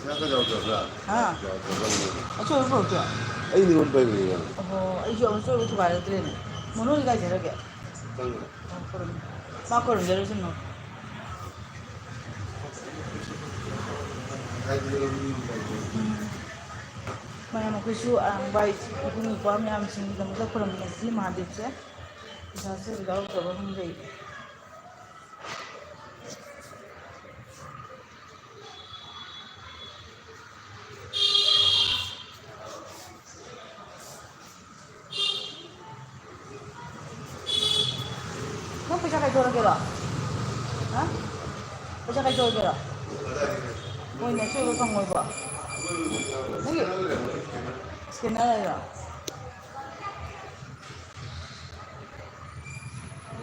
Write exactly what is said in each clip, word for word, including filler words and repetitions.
ꯅꯪ ꯀꯩꯗꯧꯔꯛꯇꯕ꯭ꯔꯥ? ꯍꯥ? ꯌꯥꯎꯔꯛꯇꯕ꯭ꯔꯥ? ꯑꯆꯣꯏꯕ ꯄꯨꯔꯛꯇ꯭ꯔꯣ? ꯑꯩ ꯅꯉꯣꯟꯗ ꯄꯥꯏꯕꯅꯦ꯫ ꯑꯣꯍꯣ, ꯑꯩꯁꯨ ꯑꯆꯣꯏꯕ ꯊꯨꯒꯥꯏꯔꯛꯇ꯭ꯔꯦꯅꯦ꯫ ꯃꯣꯅꯣꯗꯤ ꯀꯥꯏ ꯆꯠꯈ꯭ꯔꯒꯦ? ꯆꯪꯈ꯭ꯔꯦ꯫ ꯑꯣ, ꯈꯨꯔꯨꯝ-, ꯃꯥ ꯈꯨꯔꯨꯝꯖꯔꯨꯁꯅꯨ꯫ ꯎꯝ꯫ ꯃꯌꯥꯝ ꯑꯩꯈꯣꯏꯁꯨ ꯑꯔꯥꯡꯕꯥꯏ ꯏꯕꯨꯡ ꯏꯄ꯭ꯋꯥ ꯃꯌꯥꯝꯁꯤꯡꯒꯤꯗꯃꯛꯇ ꯈꯨꯔꯨꯝꯃꯁꯤ ꯃꯍꯥꯗꯦꯕꯁꯦ꯫ ꯄꯩꯁꯥꯁꯦ ꯌꯥꯎꯗꯕ ꯑꯃ ꯂꯩ꯫ ꯅꯪ ꯄꯩꯁꯥ ꯀꯥꯏꯊꯣꯔꯛꯀꯦꯔꯣ? ꯍꯥ? ꯄꯩꯁꯥ ꯀꯥꯏꯊꯣꯔꯛꯀꯦꯔꯣ? ꯃꯣꯏꯅ ꯑꯆꯣꯏꯕ ꯐꯪꯉꯣꯏꯀꯣ? ꯅꯪꯒꯤ scanner ꯂꯩꯔꯣ?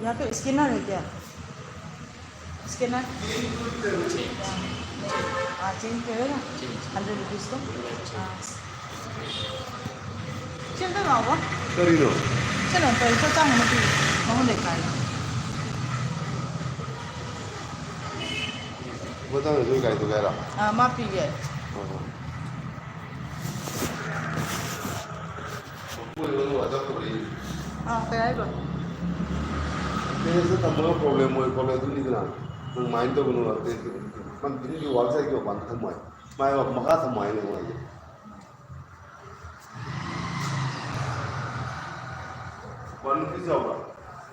यहाँ पे scanner है क्या? Scanner? हाँ, change करेगा। Hundred rupees को। हाँ। ꯁꯤ ꯑꯝꯇ ꯂꯥꯛꯑꯣ꯫ ꯀꯔꯤꯅꯣ? ꯁꯤ ꯂꯥꯛꯑꯣ, ꯁꯤ ꯆꯥꯝꯃ ꯑꯃ ꯄꯤꯌꯨ꯫ ꯃꯉꯣꯟꯗꯩ ꯀꯥꯏꯌꯣ꯫ ꯃꯊꯪꯗꯁꯨ ꯀꯥꯏꯗꯣꯛꯀꯦ ꯍꯥꯏꯔꯣ? ꯑꯥ, ꯃꯥ ꯄꯤꯒꯦ꯫ ꯍꯣꯏ, ꯍꯣꯏ꯫ ꯑꯥ, ꯀꯩ ꯍꯥꯏꯕ? Terrace ꯇ ꯊꯝꯃꯒ problem ꯑꯣꯏ ꯈꯣꯠꯂꯦ ꯑꯗꯨꯅꯤꯗꯅ꯫ ꯅꯪ mind ꯇꯧꯒꯅꯨ, terrace ꯇ꯫ ꯃꯥ building ꯒꯤ wall side ꯀꯤ ꯃꯄꯥꯟꯗ ꯊꯝꯃꯣꯏ꯫ ꯃꯥꯏ ꯃꯈꯥ ꯊꯝꯃꯣ ꯍꯥꯏꯅꯦ ꯃꯣꯏꯁꯦ꯫ One rupees ꯌꯥꯎꯕ꯭ꯔꯥ?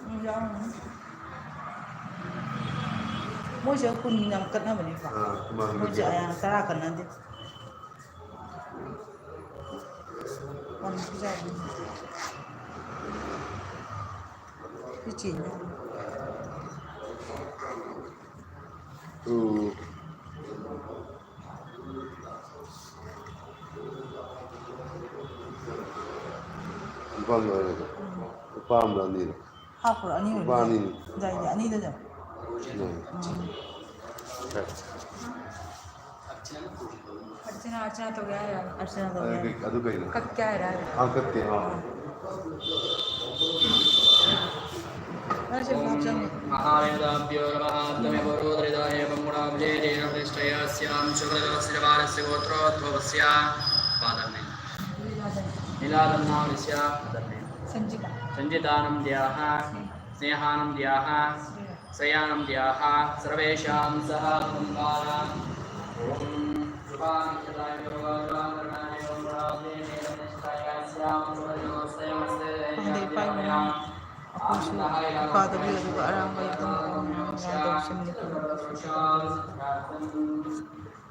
ꯎꯝ, ꯌꯥꯎꯔꯝꯒꯅꯤ꯫ ꯃꯣꯏꯁꯦ ꯀꯨꯟ ꯌꯥꯝ ꯀꯠꯅꯕꯅꯤꯀꯣ꯫ ꯑꯥ, ꯃꯥꯅꯤ, ꯃꯣꯏꯁꯦ ꯃꯥꯅꯤ꯫ ꯑꯌꯥ ꯇꯔꯥ ꯀꯠꯅꯗꯦ꯫ One rupees ꯌꯥꯎꯕꯅꯤ꯫ ꯁꯤ ꯆꯦꯟꯖ ꯇꯧꯕꯅꯤ꯫ ꯎꯝ꯫ ꯂꯨꯄꯥ ꯑꯃ ꯂꯧꯔꯒꯦ꯫ ꯎꯝ꯫ ꯂꯨꯄꯥ ꯑꯃꯔ ꯑꯅꯤꯔ? ꯍꯥꯞꯈ꯭ꯔꯣ, ꯑꯅꯤ ꯑꯣꯏꯔꯗꯤ ꯂꯨꯄꯥ ꯌꯥꯏ꯫ ꯑꯅꯤꯅꯤ꯫ ꯌꯥꯏ, ꯌꯥꯏ, ꯑꯅꯤꯗ ꯌꯥꯏ꯫ ꯌꯥꯏ꯫ ꯎꯝ꯫ ꯀꯛ꯫ ꯑꯔꯆꯅꯥ, ꯑꯔꯆꯅꯥ ꯇꯧꯒꯦ ꯍꯥꯏꯔꯣ? ꯑꯔꯆꯅꯥ ꯇꯧꯒꯦ ꯑꯗꯨ ꯍꯥꯏꯔꯣ? ꯀꯩ-, ꯑꯗꯨ ꯀꯩꯅꯣ? ꯀꯛꯀꯦ ꯍꯥꯏꯔꯣ? ꯑꯥ, ꯀꯛꯀꯦ, ꯑꯥ꯫ ꯑꯥ꯫ ꯅꯪ ꯁꯤ ꯍꯥꯞꯆꯜꯂꯣ꯫ महावेदाभ्यो नमः। त्वमेव रोदरिदाये ब्रह्मणा निष्ठयस्यां शुभ्रजवस्यजवारस्य गोत्रोद्भवस्य पादर्मे। नीलादन्नावृष्या पादर्मे। सञ्जिता। सञ्जितानन्द्याः। स्नेहा। स्नेहानन्द्याः। श्रेया। श्रेयानन्द्याः। सर्वेषां सह कुटुम्बानाम्। ॐ शुभानक्षत्राय शुभगोत्राय शुभरात्रे निष्ठयस्यां शुभजवस्यजवारस्य गोत्रोद्भवस्य ꯄꯥꯗꯕꯤꯌꯨ, ꯑꯗꯨꯒ ꯑꯔꯥꯡꯕ ꯌꯦꯇꯨꯝ ꯃꯈꯣꯡ ꯃꯉꯥ ꯇꯧꯁꯤꯟꯕꯤꯌꯨ꯫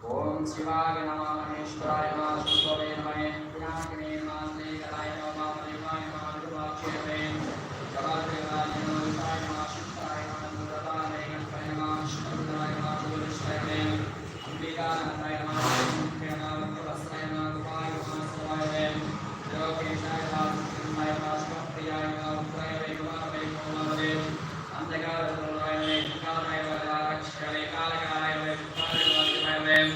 ॐ शिवाय नमः, महेश्वराय नमः, शम्भवे नमः, पिनाकिने नमः, मेघनाय नमः, महादेवाय नमः, विरूपाक्षे नमः, जगद्देवाय नमः, रूपाय नमः, शक्ताय नमः, मूलपादे नमः, शक्तिनाय नमः, ज्योतिषाय नमः, अम्बिकानन्दाय नमः, विष्णुप्रियाय नमः, भक्तवत्सलाय नमः, गोपाय नमः, सर्वाय नमः, लोकेशाय नमः, सुखसिंहाय नमः, शुभप्रियाय नमः, रुद्राय नमः, विक्रमाय नमः, कोमलाय नमः, अन्धकारदूराय नमः, अंधकारदूराय नमः, कालकालाय नमः, कालकालाय नमः, शुक्राय नमः, शिवाय नमः,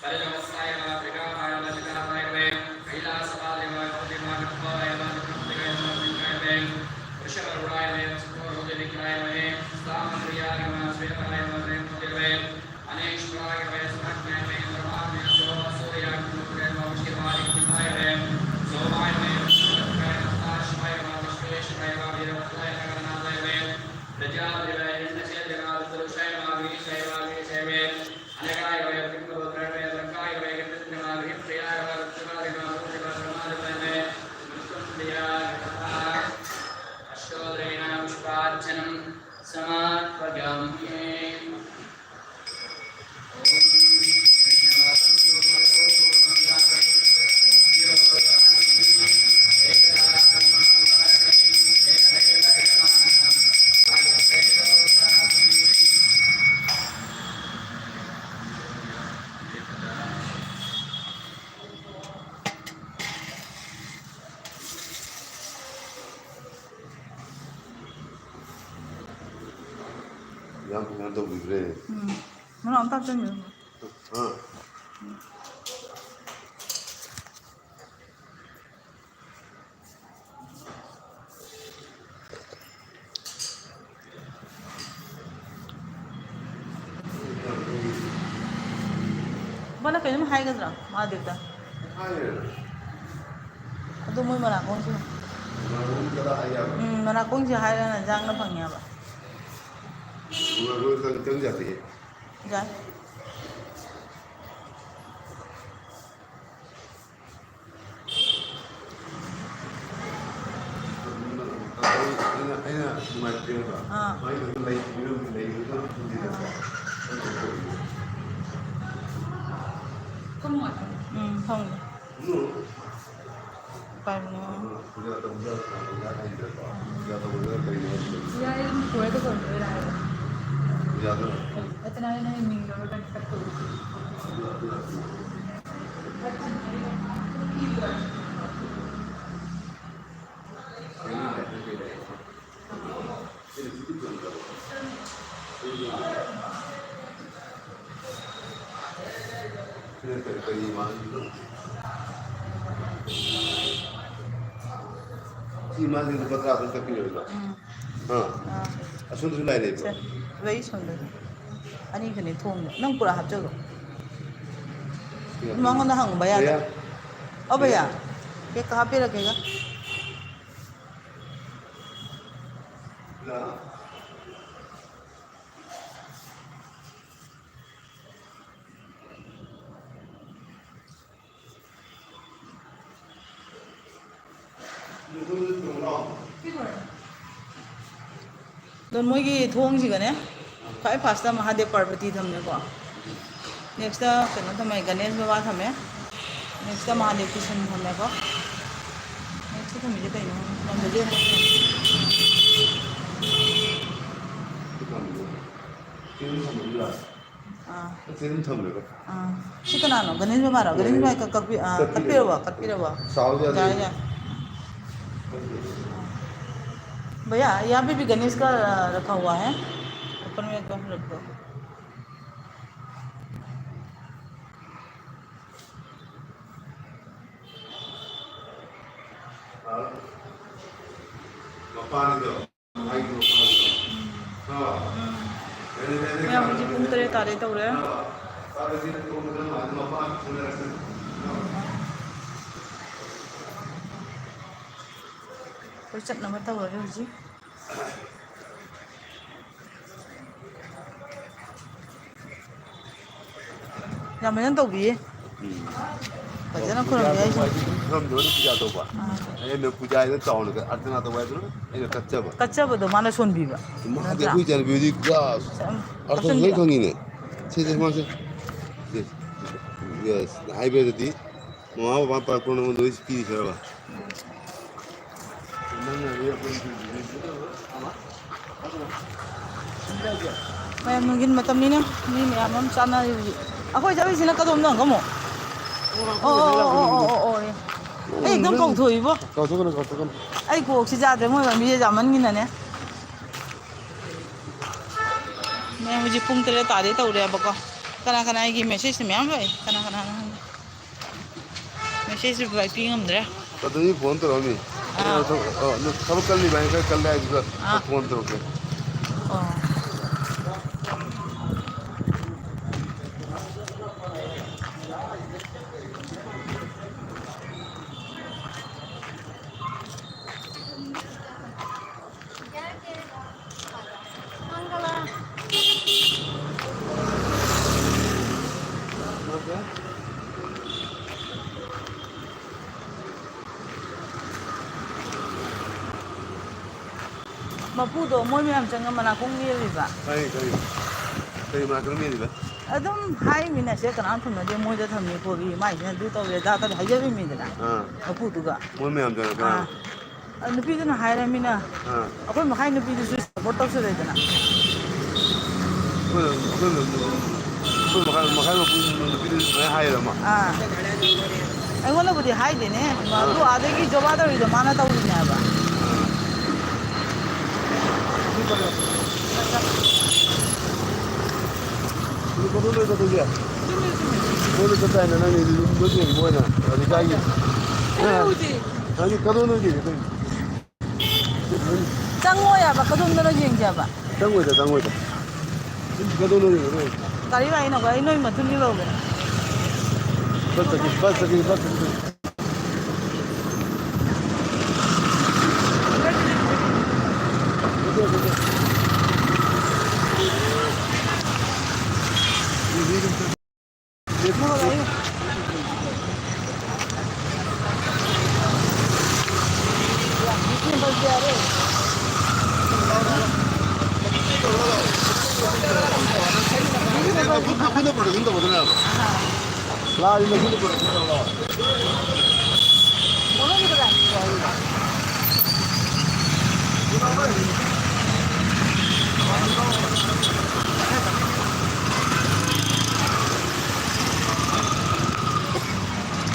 कलितवत्साय नमः, त्रिकालाय नमः, त्रिकालाय नमः, कैलासपादे नमः, कौशिकाय नमः, कठोराय नमः, त्रिपुरान्तकाय नमः, त्रिपुराय नमः, वृषभारूढाय नमः, वृषभारूढविक्रमाय नमः, सामग्र्याय नमः, श्वेताय नमः, श्वेताय नमः, अनेश्वराय नमः, सुमग्नाय नमः, ब्रह्माग्नय सोम सूर्याग्निहोत्राय नमः, वृषभाय नमः, सोमाय नमः, वृषभाय नमः, सदाशिवाय नमः, विश्वेश्वराय नमः, वीरभद्राय नमः, गणनाथाय नमः, प्रजापतिये नमः, हिरण्यकशिपवे नमः, विष्णुरूपाय नमः, विघ्नेशाय नमः, विघ्नेशाय नमः, अनघाय नमः, ब्रह्मपुत्राय नमः, ब्रह्माय नमः, गणपतये नमः, हरिप्रियाय नमः, विष्णुपादाय नमः, विष्णुपादाय नमः, विष्णुप्रियाय नमः। अष्टोत्तरेण पुष्पार्चनं समर्पयामि। ꯌꯥꯝ ꯐꯖꯅ ꯇꯧꯕꯤꯈ꯭ꯔꯦ꯫ ꯎꯝ꯫ ꯃꯅꯥꯎ ꯑꯝꯇ ꯍꯥꯞꯆꯤꯟꯕꯤꯔꯝꯃꯣ꯫ ꯑꯥ꯫ ꯃꯥꯅ ꯀꯩꯅꯣꯝ ꯍꯥꯏꯒꯗ꯭ꯔꯥ ꯃꯍꯥꯗꯦꯕꯇ? ꯍꯥꯏꯔꯦ꯫ ꯑꯗꯨ ꯃꯣꯏ ꯃꯅꯥꯀꯣꯡꯁꯤꯅ꯫ ꯃꯅꯥꯀꯣꯡ ꯀꯗꯥ ꯍꯥꯏ ꯌꯥꯕ? ꯎꯝ, ꯃꯅꯥꯀꯣꯡꯁꯦ ꯍꯥꯏꯔꯒꯅ ꯖꯥꯡꯅ ꯐꯪꯉꯦꯕ꯫ ꯃꯅꯥꯀꯣꯡ ꯆꯪ-, ꯆꯪ ꯌꯥꯗꯦ꯫ ꯌꯥꯏ꯫ ꯑꯩꯅ, ꯑꯩꯅ ꯅꯨꯡꯉꯥꯏꯇꯦꯕ꯫ ꯑꯥ꯫ ꯃꯥꯏꯗꯨꯗ ꯂꯩ-, ꯂꯩꯕꯗꯨꯅ ꯐꯪꯗꯦꯗꯅ꯫ ꯎꯝ, ꯐꯪꯗꯦ꯫ ꯎꯝ꯫ ꯀꯩꯅꯣ? ꯄꯨꯖꯥ ꯇꯧꯕꯗ ꯀꯩꯅꯣ ꯍꯥꯏꯁꯤꯕꯣ? ꯄꯨꯖꯥ ꯇꯧꯕꯗ ꯀꯩꯅꯣ ꯍꯥꯏꯁꯤꯕꯣ? ꯌꯥꯏ, ꯑꯗꯨꯝ ꯄꯨꯔꯒ ꯇꯧꯔꯁꯨ ꯌꯥꯏ ꯍꯥꯏꯕ꯫ ꯄꯨꯖꯥꯗ? ꯅꯠꯇꯅ ꯑꯩꯅ ꯃꯤꯡꯗꯣ ꯀꯠ-, ꯀꯠ ꯇꯧꯕꯁꯨ꯫ ꯑꯗꯨ, ꯑꯗꯨ, ꯑꯗꯨ꯫ ꯀꯩꯅꯣ ꯍꯥꯏꯁꯤꯕꯣ? ꯁꯤꯅ ꯀꯔꯤ, ꯀꯔꯤ ꯃꯥꯜꯂꯤꯅꯣ? ꯁꯤ ꯃꯥꯜꯂꯤ, ꯂꯨꯄꯥ ꯇꯔꯥ ꯈꯛ ꯀꯛꯄꯤꯔꯣꯏꯗ꯭ꯔꯣ? ꯎꯝ꯫ ꯑꯥ꯫ ꯑꯥ꯫ ꯑꯁꯣꯝꯗꯁꯨ ꯂꯥꯏ ꯂꯩꯕ꯭ꯔꯣ? ꯁꯦ, ꯂꯩ ꯁꯣꯝꯗꯁꯨ꯫ ꯑꯅꯤꯈꯛꯅꯦ ꯊꯣꯡꯗ꯫ ꯅꯪ ꯄꯨꯔꯥ ꯍꯥꯞꯆꯜꯂꯣ꯫ ꯁꯤ ꯃꯉꯣꯟꯗ ꯍꯪꯕ ꯌꯥꯗ꯭ꯔꯣ? ꯚꯩꯌꯥ꯫ ꯑꯣ, ꯚꯩꯌꯥ꯫ ꯚꯩꯌꯥ꯫ ꯀꯦꯛꯀ ꯍꯥꯞꯄꯤꯔꯛꯀꯦꯒ꯫ ꯍꯜꯂꯣ꯫ ꯑꯗꯣ ꯃꯣꯏꯒꯤ ꯊꯣꯡꯁꯤꯒꯅꯦ, ꯈ꯭ꯋꯥꯏ ꯐꯥꯔꯁꯇ ꯃꯍꯥꯗꯦꯕ ꯄꯥꯔꯕꯇꯤ ꯊꯝꯃꯦꯀꯣ, ꯅꯦꯛꯁꯇ ꯀꯩꯅꯣ ꯊꯝꯃꯦ, ꯒꯅꯦꯁ ꯕꯕꯥ ꯊꯝꯃꯦ, ꯅꯦꯛꯁꯇ ꯃꯍꯥꯗꯦꯕ ꯀ꯭ꯔꯤꯁꯟ ꯊꯝꯃꯦꯀꯣ, ꯅꯦꯛꯁꯇ ꯊꯝꯃꯤꯁꯦ ꯀꯩꯅꯣ? ꯂꯝꯗ ꯂꯦꯡꯉꯒ ꯊꯝꯃꯦ꯫ ꯑꯥ꯫ ꯑꯥ꯫ ꯁꯤ ꯀꯅꯥꯅꯣ? ꯒꯅꯦꯁ ꯕꯕꯥꯔꯣ? ꯒꯅꯦꯁ ꯕꯕꯥ ꯀꯛ-, ꯀꯛꯄꯤ-, ꯑꯥ, ꯀꯛꯄꯤꯔꯕꯣ? ꯀꯛꯄꯤꯔꯕꯣ? ꯌꯥꯏ, ꯌꯥꯏ꯫ भैया, यहाँ पे भी गणेश का, आ, रखा हुआ है, ऊपर में तो रख दो। ꯎꯝ꯫ ꯃꯌꯥꯝ ꯍꯧꯖꯤꯛ ꯄꯨꯡ ꯇꯔꯦꯠ ꯇꯥꯔꯦ ꯇꯧꯔꯦ꯫ ꯑꯩꯈꯣꯏ ꯆꯠꯅꯕ ꯇꯧꯔꯒꯦ ꯍꯧꯖꯤꯛ꯫ ꯌꯥꯝ ꯐꯖꯅ ꯇꯧꯕꯤꯌꯦ꯫ ꯎꯝ꯫ ꯐꯖꯅ ꯄꯨꯖꯥ ꯈꯨꯔꯨꯝꯕꯤ ꯇꯧꯕ ꯍꯥꯏꯁꯦ꯫ ꯍꯥꯏꯗꯤ ꯈꯨꯔꯨꯝꯗꯕꯅ ꯄꯨꯖꯥ ꯇꯧꯕ꯫ ꯑꯥ꯫ ꯑꯩꯅ ꯄꯨꯖꯥ ꯍꯥꯏꯅ ꯆꯥꯎꯅ ꯑꯔꯆꯅꯥ ꯇꯧꯕ ꯍꯥꯏꯗꯨꯅ ꯑꯩꯅ ꯀꯠꯆꯕ꯫ ꯀꯠꯆꯕꯗꯣ ꯃꯥꯅ ꯁꯣꯟꯕꯤꯕ꯫ ꯃꯥꯗꯤ ꯅꯠꯇ꯭ꯔꯥ? ꯑꯩꯈꯣꯏ ꯏꯆꯥꯅꯨꯄꯤꯗꯤ ꯄꯨꯔꯥ ꯁꯦ, ꯑꯝ, ꯑꯔꯊ ꯐꯖꯅ ꯂꯧꯁꯟꯕꯤꯔꯣ꯫ ꯈꯪꯉꯤꯅꯦ꯫ ꯁꯦ, ꯁꯦ, ꯃꯥꯁꯦ꯫ ꯁꯦ, ꯁꯦ, ꯁꯦ꯫ Yes꯫ ꯍꯥꯏꯕꯗꯗꯤ ꯃꯃꯥ ꯕꯕꯥ ꯄꯥꯔꯛꯄ ꯅꯉꯣꯟꯗ ꯂꯣꯏ ꯄꯤꯔꯤ ꯈꯔꯕ? ꯃꯌꯥꯝ ꯅꯨꯡꯊꯤꯟ ꯃꯇꯝꯅꯤꯅ ꯃꯤ ꯃꯌꯥꯝ ꯑꯃ ꯆꯥꯟꯅꯔꯤ ꯍꯧꯖꯤꯛ꯫ ꯑꯩꯈꯣꯏ ꯆꯠꯂꯤꯁꯤꯅ ꯀꯗꯣꯝꯗ ꯑꯃꯨꯛ? ꯑꯣ, ꯑꯣ, ꯑꯣ, ꯑꯣ, ꯑꯣ, ꯑꯣ, ꯑꯦ꯫ ꯑꯩ ꯑꯗꯨꯝ ꯀꯧꯊꯣꯛꯏꯕꯣ꯫ ꯀꯧꯊꯣꯛꯀꯅꯨ, ꯀꯧꯊꯣꯛꯀꯅꯨ꯫ ꯑꯩ ꯀꯣꯛꯁꯤ ꯌꯥꯗ꯭ꯔꯦ, ꯃꯣꯏ ꯂꯝꯕꯤꯁꯦ ꯌꯥꯝꯃꯟꯈꯤꯅꯅꯦ꯫ ꯃꯌꯥꯝ ꯍꯧꯖꯤꯛ ꯄꯨꯡ ꯇꯔꯦꯠ ꯇꯥꯗꯦ ꯇꯧꯔꯦꯕꯀꯣ꯫ ꯀꯅꯥ ꯀꯅꯥ ꯑꯩꯒꯤ message ꯃꯌꯥꯝ ꯂꯥꯛꯑꯦ꯫ ꯀꯅꯥ ꯀꯅꯥꯅꯣ ꯈꯪꯗꯦ꯫ Message reply ꯄꯤ ꯉꯝꯗ꯭ꯔꯦ꯫ ꯑꯗꯨꯗꯤ phone ꯇꯧꯔꯛꯑꯝꯃꯤ꯫ ꯑꯥ꯫ ꯑꯩꯅ ꯊꯕꯛ, ꯑ, ꯅꯪ ꯊꯕꯛ ꯀꯜꯂꯤꯕ ꯍꯥꯏꯅ ꯈꯔ ꯀꯜꯂꯦ ꯍꯥꯏꯗꯨꯗ ꯑꯥ꯫ Phone ꯇꯧꯔꯛꯀꯦ꯫ ꯑꯣ꯫ ꯃꯄꯨꯗꯣ ꯃꯣꯏ ꯃꯌꯥꯝ ꯆꯪꯉ ꯃꯅꯥꯀꯣꯡ ꯃꯦꯜꯂꯤꯕ꯫ ꯀꯔꯤ, ꯀꯔꯤ? ꯀꯔꯤ ꯃꯅꯥꯀꯣꯡ ꯃꯦꯜꯂꯤꯕ? ꯑꯗꯨꯝ ꯍꯥꯏꯃꯤꯅ ꯁꯦ ꯀꯅꯥꯝ ꯊꯝꯅꯗꯦ, ꯃꯣꯏꯗ ꯊꯝꯃꯤ ꯈꯣꯠꯂꯤ, ꯃꯥꯏꯁꯤꯅ ꯑꯗꯨ ꯇꯧꯔꯦ, ꯑꯗꯥ ꯇꯧꯔꯦ ꯍꯥꯏꯖꯕꯤꯃꯤꯗꯅ ꯑꯥ꯫ ꯃꯄꯨꯗꯨꯒ꯫ ꯃꯣꯏ ꯃꯌꯥꯝ ꯆꯪꯉ ꯀꯅꯥ? ꯑꯥ꯫ ꯑ, ꯅꯨꯄꯤꯗꯨꯅ ꯍꯥꯏꯔꯃꯤꯅ ꯑꯥ꯫ ꯑꯩꯈꯣꯏ ꯃꯈꯥꯏ ꯅꯨꯄꯤꯗꯨꯁꯨ support ꯇꯧꯁꯜꯂꯦꯗꯅ꯫ ꯑꯩꯈꯣꯏ, ꯑꯩꯈꯣꯏ, ꯑꯩꯈꯣꯏ ꯃꯈꯥꯏ, ꯃꯈꯥꯏ ꯃꯄꯨ ꯅꯨꯄꯤꯗꯨ ꯁꯨꯃꯥꯏꯅ ꯍꯥꯏꯔꯕ? ꯑꯥ꯫ ꯑꯩꯉꯣꯟꯗꯕꯨꯗꯤ ꯍꯥꯏꯗꯦꯅꯦ꯫ ꯑꯥ꯫ ꯑꯗꯨ ꯑꯥꯗꯒꯤ ꯖꯣꯕꯥ ꯇꯧꯔꯤꯗꯣ ꯃꯥꯅ ꯇꯧꯔꯤꯅꯦ ꯍꯥꯏꯕ꯫ ꯑꯥ꯫ ꯑꯗꯨ ꯀꯗꯣꯝꯗ ꯆꯠꯇꯣꯏꯒꯦ? ꯀꯣꯏꯕ ꯆꯠꯇꯥꯏꯅꯦ ꯅꯪꯒꯤ ꯌꯨꯝꯗ ꯌꯦꯡꯕ ꯑꯣꯏꯅ, ꯂꯩꯀꯥꯏꯒꯤ꯫ ꯅꯪꯗꯤ ꯀꯗꯣꯝꯗ ꯌꯦꯡꯒꯦ ꯇꯧꯔꯤꯅꯣ? ꯆꯪꯉꯣ ꯌꯥꯕ, ꯀꯗꯣꯝꯗꯅꯣ ꯌꯦꯡꯁꯦ ꯍꯥꯏꯕ? ꯆꯪꯉꯣꯏꯗ, ꯆꯪꯉꯣꯏꯗ꯫ ꯁꯤ ꯀꯗꯣꯝꯗꯅꯣ ꯌꯦꯡꯒꯦ ꯇꯧꯔꯤꯅꯣ? ꯒꯥꯔꯤ ꯂꯥꯛꯏꯅꯀꯣ, ꯑꯩ ꯅꯣꯏ ꯃꯇꯨꯡ ꯏꯜꯍꯧꯒꯦ꯫ ꯕꯁ ꯆꯠꯈꯤ, ꯕꯁ ꯆꯠꯈꯤ, ꯕꯁ ꯆꯠꯈꯤ꯫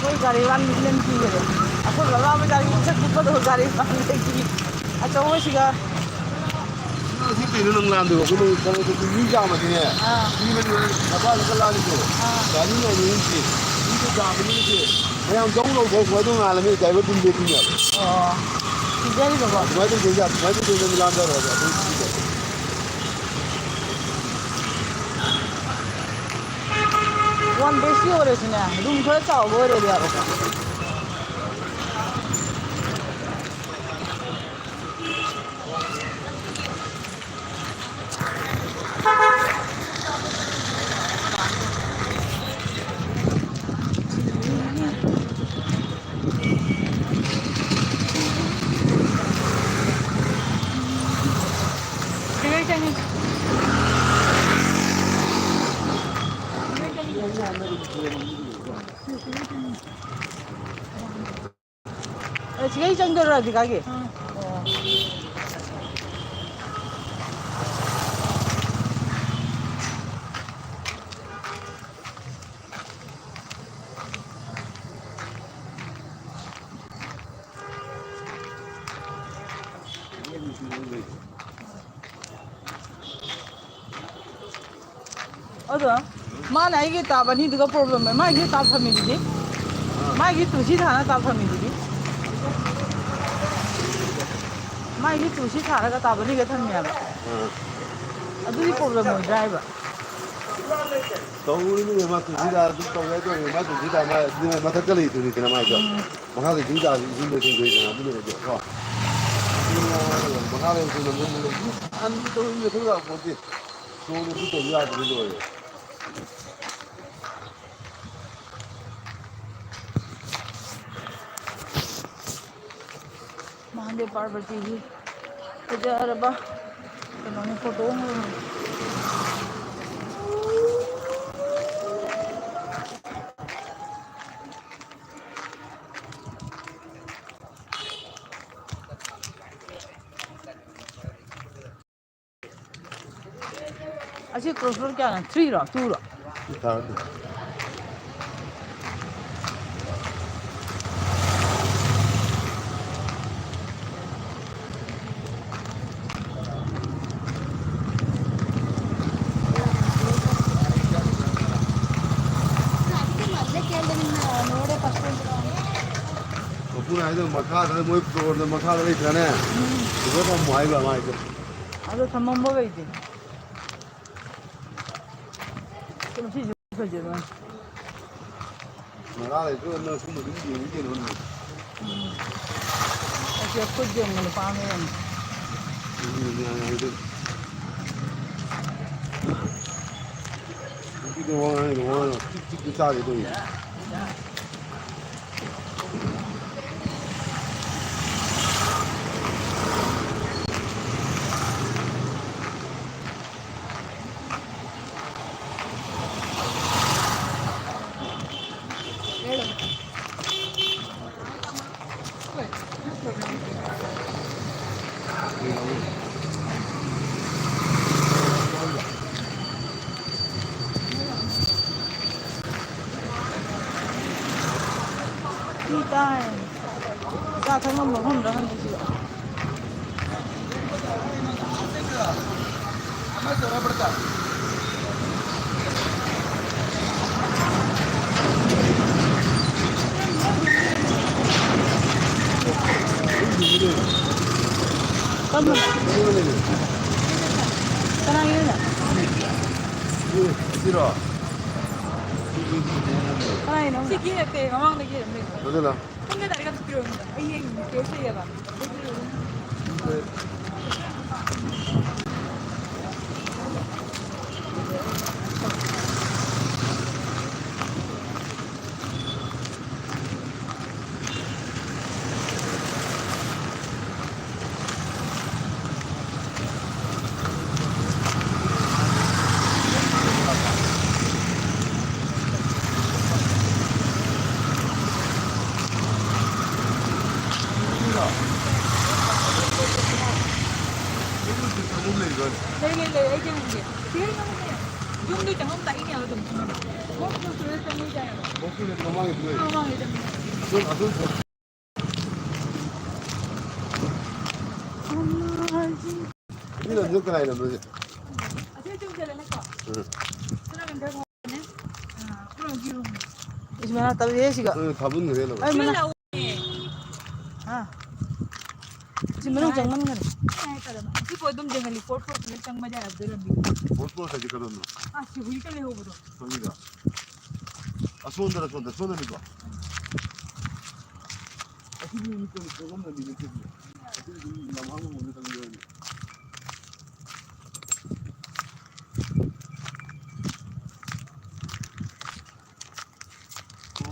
ꯃꯣꯏ ꯒꯥꯔꯤ ꯋꯥꯟ ꯃꯤꯂꯤꯌꯟ ꯄꯤꯈꯔꯦ꯫ ꯑꯩꯈꯣꯏ ꯕꯕꯥ ꯃꯆꯥꯒꯤ ꯄꯤꯁꯛ ꯄꯤꯛꯄꯗꯣ ꯒꯥꯔꯤ ꯋꯥꯟ ꯃꯤꯂꯤꯌꯟ ꯄꯤ꯫ ꯑꯆꯧꯕꯁꯤꯒ꯫ ꯁꯤ ꯀꯩꯅꯣ ꯅꯪ ꯂꯥꯟꯗꯣꯏꯕ? ꯑꯩꯈꯣꯏ ꯀꯩꯅꯣꯗꯨ ꯃꯤ ꯌꯥꯝꯃꯗꯤꯅꯦ꯫ ꯑꯥ꯫ ꯃꯤ ꯃꯔꯤ ꯃꯔꯤ ꯃꯄꯥꯗ ꯆꯠꯂꯛꯑꯅꯤꯀꯣ꯫ ꯑꯥ꯫ ꯒꯥꯔꯤ ꯉꯥꯏꯅꯔꯤꯁꯦ꯫ ꯃꯤꯗꯣ ꯌꯥꯝꯕꯅꯤꯅ ꯁꯦ꯫ ꯃꯌꯥꯝ ꯖꯧ ꯂꯥꯎ ꯊꯣꯛꯄ ꯑꯗꯨ ꯉꯥꯜꯂꯝꯃꯤ ꯗ꯭ꯔꯥꯏꯚꯔꯗꯨ ꯂꯦꯞꯄꯤꯅꯦꯕ꯫ ꯑꯣ꯫ ꯄꯤꯖꯔꯤꯕꯀꯣ꯫ ꯑꯗꯨꯃꯥꯏꯅ ꯇꯧꯗꯣꯏꯅꯦ, ꯑꯗꯨꯃꯥꯏꯅ ꯇꯧꯗꯣꯏꯅꯦ ꯂꯥꯟꯗꯔꯒ ꯑꯗꯨꯝ ꯄꯤꯗꯣꯏꯅꯦ꯫ ꯋꯥꯟ ꯕꯤ ꯑꯦꯆ ꯀꯦ ꯑꯣꯏꯔꯁꯨꯅꯦ, ꯔꯨꯝ ꯈꯔ ꯆꯥꯎꯕ ꯑꯣꯏꯔꯗꯤ ꯌꯥꯕꯀꯣ꯫ ꯑꯦ, ꯁꯤꯒꯩ ꯆꯪꯗꯣꯏꯔꯣ ꯔꯥꯙꯤꯀꯥꯒꯤ? ꯑꯣ꯫ ꯑꯗꯣ ꯃꯥꯅ ꯑꯩꯒꯤ ꯇꯥꯞ ꯑꯅꯤꯗꯨꯒ ꯄ꯭ꯔꯣꯕ꯭ꯂꯦꯝ ꯂꯩ꯫ ꯃꯥꯒꯤ ꯇꯥꯞ ꯊꯝꯃꯤꯗꯨꯗꯤ, ꯃꯥꯒꯤ ꯇꯨ ꯁꯤ ꯊꯥꯅ ꯇꯥꯞ ꯊꯝꯃꯤꯗꯨꯗꯤ, ꯃꯥꯒꯤ ꯇꯨ ꯁꯤ ꯊꯥꯔꯒ ꯇꯥꯞ ꯑꯅꯤꯒ ꯊꯝꯃꯦꯕ꯫ ꯑꯗꯨꯗꯤ ꯄ꯭ꯔꯣꯕ꯭ꯂꯦꯝ ꯑꯣꯏꯗ꯭ꯔꯥ ꯍꯥꯏꯕ? ꯇꯧꯔꯤꯅꯦ, ꯃꯥ ꯇꯨꯡꯁꯤꯗ ꯑꯗꯨꯝ ꯇꯧꯒꯦ ꯇꯧꯔꯤ꯫ ꯃꯥ ꯇꯨꯡꯁꯤꯗ ꯃꯥ ꯑꯗꯨꯅꯦ ꯃꯊꯛꯇ ꯂꯩꯗꯣꯏꯅꯤꯗꯅ ꯃꯥꯏꯗꯣ꯫ ꯎꯝ꯫ ꯃꯈꯥꯗ ꯏꯁꯤꯡ ꯇꯥꯔꯗꯤ ꯏꯁꯤꯡꯗꯣ ꯆꯤꯡꯗꯣꯏꯗꯅ ꯑꯗꯨꯅꯦ ꯑꯩꯗꯤ ꯀꯣ꯫ ꯃꯈꯥꯗ ꯏꯁꯤꯡ ꯂꯩ꯫ ꯑꯗꯨ ꯇꯧꯔꯤ ꯃꯊꯛ ꯂꯥꯛꯄ ꯅꯠꯇꯦ꯫ ꯁꯣꯝꯗ ꯁꯤ ꯇꯧ ꯌꯥꯗ꯭ꯔꯗꯤ ꯂꯣꯏꯔꯦ꯫ ꯃꯍꯥꯗꯦꯕ ꯄꯥꯔꯕꯇꯤꯒꯤ ꯐꯖꯔꯕ ꯀꯩꯅꯣꯅꯤ, ꯐꯣꯇꯣ ꯑꯃ꯫ ꯑꯁꯤ ꯀ꯭ꯔꯣꯁ ꯔꯣꯗ ꯀꯌꯥꯅꯣ? ꯊ꯭ꯔꯤꯔꯣ, ꯇꯨꯔꯣ? Two thirty. ꯃꯄꯨꯅ ꯍꯥꯏꯗꯣ ꯃꯈꯥꯗ ꯃꯣꯏ ꯐ꯭ꯂꯣꯔꯗ ꯃꯈꯥꯗ ꯂꯩꯇ꯭ꯔꯅꯦ? ꯎꯝ꯫ ꯑꯗꯨꯗ ꯊꯝꯃꯣ ꯍꯥꯏꯕ ꯃꯥꯏꯗꯣ꯫ ꯑꯗꯣ ꯊꯝꯃꯝꯕꯈꯩꯗꯤ꯫ ꯁꯤ ꯃꯁꯤꯁꯨ ꯐꯖꯕ꯫ ꯃꯈꯥ ꯂꯩꯇ꯭ꯔꯣ? ꯅꯪ ꯁꯨꯝꯕ ꯑꯗꯨꯝ ꯌꯦꯡꯉꯤ ꯀꯩꯅꯣ ꯅꯪ? ꯎꯝ꯫ ꯑꯁꯤ ꯑꯩꯈꯣꯏ ꯌꯦꯡꯕ ꯅꯨꯄꯥ ꯑꯃ ꯌꯦꯡꯉꯤ꯫ ꯎꯝ, ꯌꯥꯏ, ꯌꯥꯏ, ꯑꯗꯨ꯫ ꯅꯨꯄꯤꯗꯣ ꯋꯥ ꯉꯥꯡꯉꯤꯗꯣ ꯋꯥ ꯉꯥꯡꯉꯤꯗꯣ ꯆꯤꯛ ꯆꯤꯛ ꯆꯤꯛ ꯆꯥꯔꯤ ꯇꯧꯔꯤꯁꯦ꯫ ꯃꯤ ꯇꯥꯏ꯫ ꯆꯥ ꯊꯛꯅꯕ ꯃꯐꯝꯗ ꯍꯪꯉꯤꯁꯤꯕ꯫ ꯀꯔꯝꯕꯅꯣ? ꯀꯅꯥꯒꯤꯅꯣ? ꯀꯅꯥꯏꯅꯣ? ꯁꯤꯒꯤ ꯅꯠꯇꯦ, ꯃꯃꯥꯡꯗꯒꯤ ꯑꯗꯨꯝ ꯂꯩꯕ꯫ ꯑꯗꯨꯅ? ꯄꯨꯡ ꯀꯌꯥ ꯇꯥꯔꯦ? ꯀꯥꯏ ꯆꯠꯄꯤꯔꯣ? ꯑꯩ ꯌꯦꯡꯅꯤꯡꯉꯦ, ꯀꯦꯁ ꯂꯩꯌꯦꯕ꯫ ꯂꯩ, ꯂꯩ, ꯂꯩ, ꯑꯩ ꯌꯦꯡꯉꯝꯒꯦ꯫ ꯁꯤꯗ ꯌꯦꯡꯉꯝꯒꯦ꯫ ꯌꯨꯝꯗ ꯆꯪꯉꯝ ꯇꯥꯛꯏꯅꯦ ꯑꯗꯨꯝ꯫ ꯃꯣꯏ ꯁ꯭ꯀꯨꯜ ꯆꯠꯂ ꯆꯪꯉꯤ ꯀꯥꯏꯅ꯫ ꯃꯣꯏ ꯁ꯭ꯀꯨꯜ ꯃꯃꯥꯡꯒꯤꯗꯨ ꯂꯩ꯫ ꯑꯥ, ꯃꯃꯥꯡꯒꯤꯗ꯫ ꯑꯗꯨ, ꯑꯗꯨ ꯃꯤꯅ ꯑꯗꯨ ꯀꯅꯥꯏ ꯂꯝꯅꯣ ꯁꯤ? ꯑꯁꯤ ꯆꯨꯝꯗꯅꯀꯣ꯫ ꯎꯝ꯫ ꯁꯅꯥ ꯀꯟꯗ ꯊꯥꯕꯅꯦ꯫ ꯑꯥ, ꯀꯩꯅꯣꯒꯤ ꯔꯨꯝ꯫ ꯏꯁ, ꯃꯅꯥ ꯇꯜꯂꯤꯍꯦ ꯁꯤꯒ꯫ ꯑꯗꯨ ꯊꯥꯕꯟꯈ꯭ꯔꯦ ꯂꯣꯏꯔꯦ꯫ ꯑꯩ ꯁꯤꯗ ꯃꯅꯥ-, ꯂꯥꯛꯑꯣ꯫ ꯑꯥ꯫ ꯁꯤ ꯃꯅꯨꯡ ꯆꯪꯃꯟꯈꯔꯦ꯫ ꯑꯩ ꯍꯥꯏ ꯇꯥꯗꯕ꯫ ꯁꯤ ꯄꯣꯠ ꯑꯗꯨꯝ ꯌꯦꯡꯍꯜꯂꯤ꯫ ꯐꯣꯔ ꯐꯣꯔ ꯄꯨꯂꯞ ꯆꯪꯕ ꯌꯥꯏ ꯍꯥꯏꯕꯗꯣ ꯂꯝꯕꯤ꯫ ꯐꯣꯔ ꯐꯣꯔ ꯍꯥꯏꯗꯤ ꯀꯗꯣꯝꯅꯣ? ꯑꯥ, ꯁꯤ ꯍꯨꯏꯒ ꯂꯩꯍꯧꯕꯗꯣ꯫ ꯍꯨꯏꯒ? ꯑꯁꯣꯝꯗꯔ, ꯁꯣꯝꯗ, ꯁꯣꯝꯗꯅꯤꯀꯣ? ꯑꯁꯤꯒꯤ ꯃꯤꯇꯔ ꯁꯣꯝꯗ ꯂꯝꯕꯤ ꯅꯠꯇꯦ꯫ ꯑꯁꯤ ꯑꯗꯨꯝ ꯂꯝꯍꯥꯡ ꯂꯣꯝꯗ ꯆꯪꯕ ꯌꯥꯏꯅꯦ꯫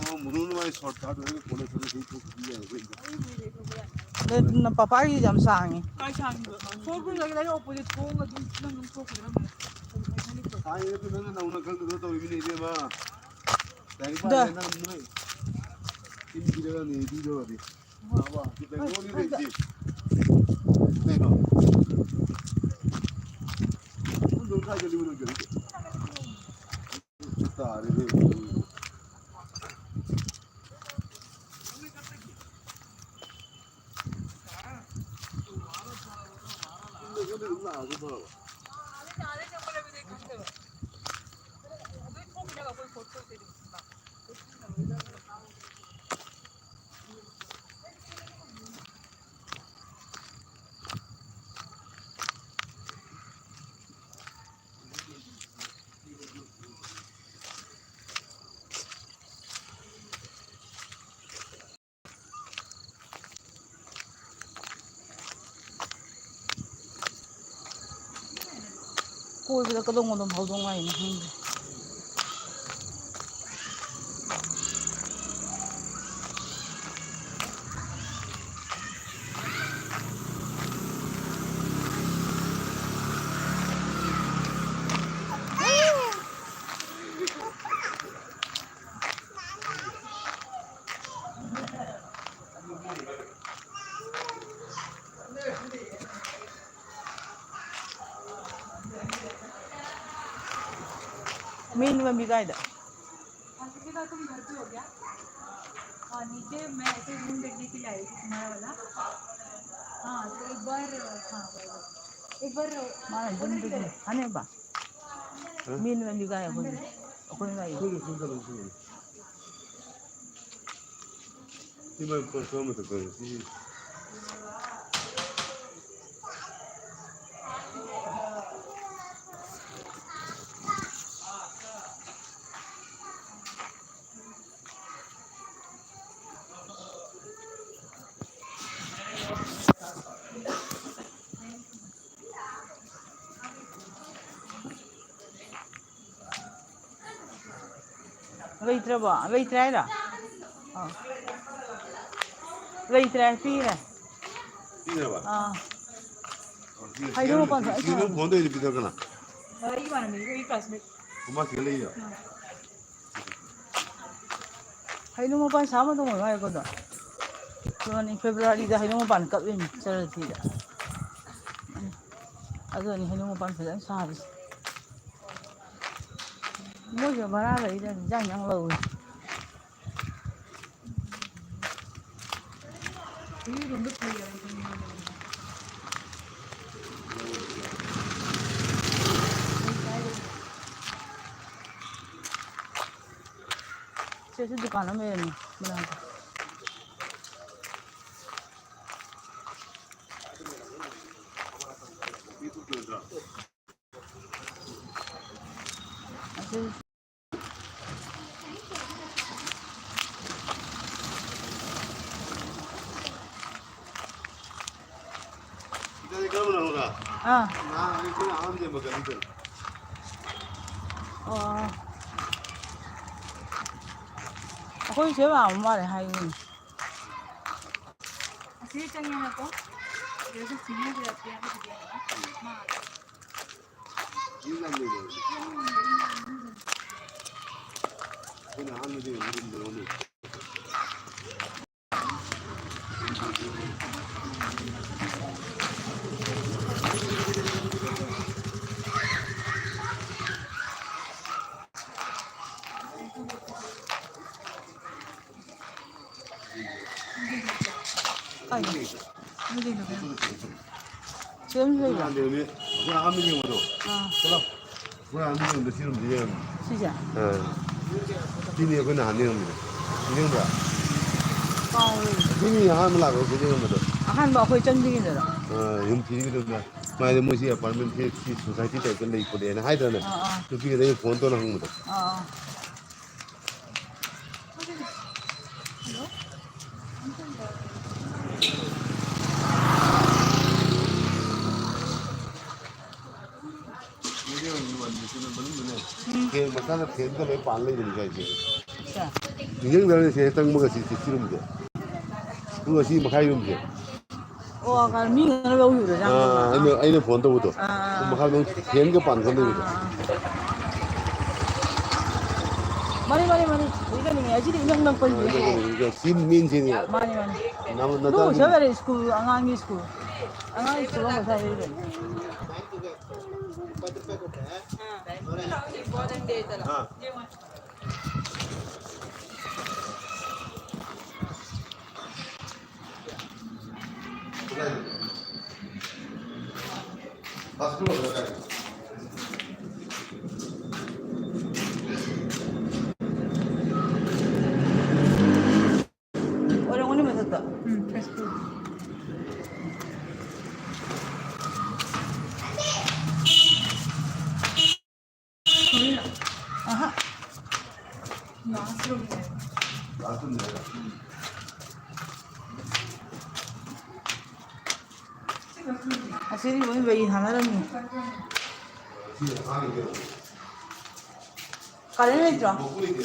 ꯑꯣ, ꯃꯨꯅꯨꯅ ꯃꯥꯏ ꯁꯣꯔꯠ ꯀꯠ ꯑꯣꯏꯅ ꯀꯣꯂꯦꯖꯇ ꯂꯣꯏꯁꯤꯟ ꯊꯣꯛꯈꯤꯕ ꯌꯥꯏ ꯑꯩꯈꯣꯏꯗꯣ꯫ ꯑꯗꯨ ꯅ-, ꯄꯄꯥꯒꯤ ꯌꯥꯝ ꯁꯥꯡꯉꯤ꯫ ꯀꯥꯏ ꯁꯥꯡꯉꯤꯕ? ꯁꯣꯔꯠ ꯀꯠ ꯂꯩꯔꯒ ꯑꯣꯄꯣꯖꯤꯠ ꯊꯣꯡ ꯑꯗꯨꯝ ꯅꯪ ꯑꯗꯨꯝ ꯊꯣꯛꯈꯤꯗ꯭ꯔꯕꯅꯦ꯫ ꯁꯥꯡꯉꯤ ꯑꯗꯨ ꯅꯪꯅ ꯅꯧꯅ ꯈꯪꯗꯕ ꯇꯧꯔꯤꯃꯤꯅꯦ ꯏꯕꯦꯝꯃ꯫ ꯂꯥꯏꯔꯤꯛ ꯗ꯫ ꯄꯥꯔꯦ ꯅꯪ ꯅꯣꯏ꯫ ꯆꯤꯟ ꯊꯤꯔꯒꯅꯦ ꯏꯕꯤꯗꯧꯔꯗꯤ꯫ ꯀꯩꯅꯣ? ꯀꯣꯏꯕꯗ ꯀꯗꯣꯝ ꯀꯗꯣꯝ ꯐꯥꯎꯗꯧ ꯉꯥꯏꯅꯣ ꯈꯪꯗꯦ꯫ मेन में भी गाइड। हाँ, क्योंकि ना तुम घर पे हो गया। हाँ, नीचे मैं ऐसे रूम देखने के लिए आई थी तुम्हारा वाला। हाँ, तो एक बार, हाँ, एक बार मारा रूम देखने। हाँ, नहीं बा। मेन में भी गाइड हो गया। कोई गाइड। ꯁꯤ ꯃꯣꯏ ꯄꯣꯠ ꯁꯣꯝ ꯑꯃ ꯇꯧꯊꯣꯛꯑꯦ꯫ ꯁꯤ ꯂꯩꯇ꯭ꯔꯕꯣ? ꯂꯩꯇ꯭ꯔꯦ ꯍꯥꯏꯔꯣ? ꯑꯥ꯫ ꯂꯩꯇ꯭ꯔꯦ, ꯄꯤꯔꯦ꯫ ꯄꯤꯔꯕ? ꯑꯥ꯫ ꯑꯣ, ꯁꯤ ꯍꯩꯅꯧ ꯁꯤ ꯃꯄꯥꯟ ꯁꯤ ꯁꯥꯏ ꯁꯤ ꯅꯪ ꯊꯥꯕꯅꯤ꯫ ꯐꯣꯟꯗꯩꯗꯤ ꯄꯤꯊꯣꯛꯀꯅ꯫ ꯑꯩ ꯏꯃꯥꯟꯅꯕꯤꯒꯤ, ꯑꯩ ꯀ꯭ꯂꯥꯁꯃꯦꯠ꯫ ꯈꯨꯃꯥ ꯁꯤꯗ ꯂꯩꯔꯤꯔꯣ? ꯑꯥ꯫ ꯍꯩꯅꯧ ꯃꯄꯥꯟ ꯁꯥ ꯃꯇꯣꯡ ꯑꯣꯏꯔꯣ ꯍꯥꯏꯔꯛꯄꯗꯣ꯫ ꯁꯣꯅꯤ ꯐꯦꯕ꯭ꯔꯨꯋꯥꯔꯤꯗ ꯍꯩꯅꯧ ꯃꯄꯥꯟ ꯀꯛꯂꯤꯅꯤ ꯆꯔꯨ ꯊꯤꯗ꯫ ꯑꯗꯨꯅꯤ ꯍꯩꯅꯧ ꯃꯄꯥꯟ ꯐꯖꯅ ꯁꯥꯔꯤꯁꯦ꯫ ꯃꯣꯏꯁꯨ ꯚꯔꯥ ꯂꯩꯗꯅ ꯏꯟꯖꯥꯡ ꯏꯟꯖꯥꯡ ꯂꯧꯏ꯫ ꯁꯤꯁꯨ ꯗꯨꯀꯥꯟ ꯑꯃ ꯂꯩꯔꯝꯃꯦ ꯃꯅꯥꯛꯇ꯫ ꯑꯗꯨ ꯁꯤꯗꯗꯤ ꯀꯔꯝꯕꯅꯣ ꯈꯪꯕ꯭ꯔꯥ? ꯑꯥ꯫ ꯅꯍꯥꯟ ꯑꯩꯈꯣꯏꯅ ꯑꯍꯥꯟꯕ ꯆꯦꯟꯕ ꯒꯥꯔꯤꯗꯣ꯫ ꯑꯣ꯫ ꯑꯩꯈꯣꯏ ꯆꯦ ꯂꯥꯛꯑꯝꯕ ꯃꯥꯜꯂꯦ ꯍꯥꯏꯌꯦ꯫ ꯑꯁꯤ ꯆꯪꯉꯦ ꯍꯥꯏꯀꯣ꯫ ꯁꯤꯗ ꯁꯤꯡꯅ ꯁꯤꯗ ꯄꯤꯔꯛꯄꯁꯤꯗꯤ ꯃꯥ ꯑꯩꯈꯣꯏꯅ ꯑꯍꯥꯟꯕꯗꯤ ꯌꯦꯡꯕ ꯉꯝꯗꯕꯅꯤ꯫ ꯀꯥꯏꯗ? ꯅꯣꯏ ꯀꯩꯅꯣ ꯀꯩꯅꯣ? ꯁꯤ ꯑꯗꯨꯝ ꯂꯩꯕ꯭ꯔꯣ? ꯅꯍꯥꯟ ꯂꯩꯔꯝꯃꯤ꯫ ꯑꯩꯈꯣꯏ ꯑꯍꯥꯟꯕ ꯌꯦꯡꯕꯗꯣ꯫ ꯑꯥ꯫ ꯆꯠꯂꯣ꯫ ꯑꯩꯈꯣꯏ ꯑꯍꯥꯟꯕ ꯌꯦꯡꯕꯗ ꯁꯤ ꯔꯨꯝꯁꯤ ꯂꯩꯔꯝꯃꯤ꯫ ꯁꯤꯁꯦ? ꯑꯥ꯫ ꯁꯤꯅꯤ ꯑꯩꯈꯣꯏ ꯅꯍꯥꯟ ꯌꯦꯡꯉꯝꯃꯤꯗꯣ꯫ ꯅꯤꯡꯁꯤꯡꯕ꯭ꯔꯥ? ꯀꯥꯎꯔꯦ꯫ ꯁꯤꯅꯤ ꯑꯍꯥꯟꯕ ꯂꯥꯛꯄꯗ ꯁꯤꯗ ꯌꯦꯡꯉꯝꯕꯗꯣ꯫ ꯑꯍꯥꯟꯕ ꯑꯩꯈꯣꯏ ꯆꯪꯗ꯭ꯔꯤꯉꯩꯗꯔꯣ? ꯑꯥ, ꯌꯨꯝ ꯊꯤꯔꯤꯉꯩꯗ꯫ ꯃꯥꯗꯤ ꯃꯣꯏꯁꯤ ꯑꯦꯄꯥꯔꯠꯃꯦꯟ ꯁꯤ, ꯁꯤ ꯁꯣꯁꯥꯏꯇꯤ ꯇꯥꯏꯞꯇ ꯂꯩ ꯈꯣꯠꯂꯦꯅ ꯍꯥꯏꯗ꯭ꯔꯅꯦ? ꯑꯥ, ꯑꯥ꯫ ꯅꯨꯄꯤꯒꯤꯗ ꯑꯩꯅ ꯐꯣꯟ ꯇꯧꯔ ꯍꯪꯕꯗꯣ꯫ ꯑꯥ, ꯑꯥ꯫ ꯎꯝ꯫ ꯐꯦꯟ ꯃꯈꯥꯗ ꯐꯦꯟꯒ ꯂꯣꯏ ꯄꯥꯟ ꯂꯩꯕꯅꯤ ꯁ꯭ꯋꯥꯏꯁꯦ꯫ ꯑꯠꯆꯥ꯫ ꯅꯤꯡꯁꯤꯡꯗ꯭ꯔꯅꯦ ꯁꯦ ꯆꯪꯕꯒ ꯁꯤ ꯁꯤ ꯔꯨꯝꯁꯦ꯫ ꯄꯨꯡ ꯑꯁꯤ ꯃꯈꯥꯏ ꯔꯨꯝꯁꯦ꯫ ꯑꯣ, ꯃꯤ ꯉꯥꯛꯇ ꯂꯧꯈꯤꯕꯗꯣ ꯑꯥ, ꯆꯪꯕꯒ꯫ ꯑꯩꯅ, ꯑꯩꯅ ꯐꯣꯟ ꯇꯧꯕꯗꯣ꯫ ꯑꯥ, ꯑꯥ, ꯑꯥ꯫ ꯃꯈꯥꯗ ꯐꯦꯟꯒ ꯄꯥꯟ ꯈꯣꯠ ꯂꯩꯕꯗꯣ꯫ ꯑꯥ, ꯑꯥ, ꯑꯥ꯫ ꯃꯥꯅꯤ, ꯃꯥꯅꯤ, ꯃꯥꯅꯤ꯫ ꯍꯧꯖꯤꯛꯀꯥꯟ ꯅꯨꯃꯤꯠ ꯍꯥꯏꯁꯤꯗꯤ ꯏꯅꯛ ꯅꯛꯄꯅꯤꯅꯦ꯫ ꯑꯥ, ꯏꯅꯛ ꯅꯛꯄꯅꯤ꯫ ꯁꯤ ꯃꯦꯟ ꯁꯤꯅꯤ꯫ ꯃꯥꯅꯤ, ꯃꯥꯅꯤ꯫ ꯅꯝ-, ꯑꯗꯨ ꯅꯆꯥꯅꯨꯄꯤ ꯑꯣꯏꯖꯕ ꯌꯥꯔꯦ, ꯁ꯭ꯀꯨꯜ, ꯑꯉꯥꯡꯒꯤ ꯁ꯭ꯀꯨꯜ꯫ ꯑꯉꯥꯡꯒꯤ ꯁ꯭ꯀꯨꯜ ꯑꯃ ꯉꯁꯥꯏ ꯂꯩꯔꯦ꯫ ꯑꯥ꯫ ꯑꯣꯏꯔꯝꯒꯅꯤ ꯃꯊꯛꯇ꯫ ꯎꯝ, ꯐꯦꯁꯕꯨꯛ꯫ ꯑꯍꯥ꯫ ꯀ꯭ꯂꯥꯁꯔꯨꯝꯅꯦ꯫ ꯀ꯭ꯂꯥꯁꯔꯨꯝꯅꯦ꯫ ꯑꯁꯤꯗꯤ ꯂꯣꯏ ꯂꯩ ꯊꯥꯅꯔꯝꯃꯤ꯫ ꯁꯤ ꯑꯉꯥꯡꯒꯤꯗꯤ ꯀꯔꯦꯟ ꯂꯩꯇ꯭ꯔꯣ? ꯃꯄꯨ ꯂꯩꯇꯦ꯫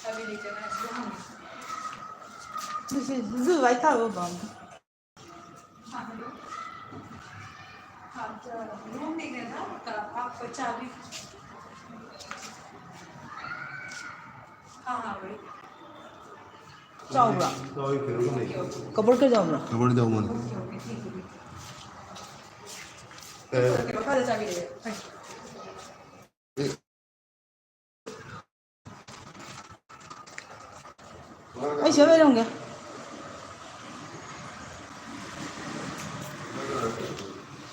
ꯆꯥꯕꯤ ꯂꯩꯇ꯭ꯔꯒꯅ ꯁꯤꯗ ꯍꯪꯉꯦ꯫ ꯑꯗꯨ ꯁꯤ, ꯑꯗꯨ ꯂꯥꯏ ꯊꯥꯕ ꯄꯥꯝꯃꯤ꯫ ꯍꯥ, ꯍꯜꯂꯣ꯫ ꯍꯥ, ꯆ-, ꯔꯨꯝ ꯂꯩꯒ꯭ꯔꯦꯗ, ꯀ-, ꯍꯥꯞꯄ ꯆꯥꯕꯤ꯫ ꯍꯥ, ꯍꯥ, ꯋꯥꯔꯤ꯫ ꯆꯥꯎꯕ꯭ꯔꯥ? ꯆꯥꯎꯋꯤ, ꯀꯩꯅꯣꯒ ꯂꯩ꯫ ꯀꯕꯣꯔꯗꯀ ꯆꯥꯎꯕ꯭ꯔꯥ? ꯀꯕꯣꯔꯗ ꯌꯥꯎꯕꯅꯤ꯫ Okay, okay, thank you, thank you. ꯑꯦ꯫ ꯃꯈꯥꯗ ꯆꯥꯕꯤ ꯂꯩꯔꯦ꯫ ꯐꯩ꯫ ꯑꯩ ꯁꯤꯗ ꯂꯩꯔꯝꯒꯦ꯫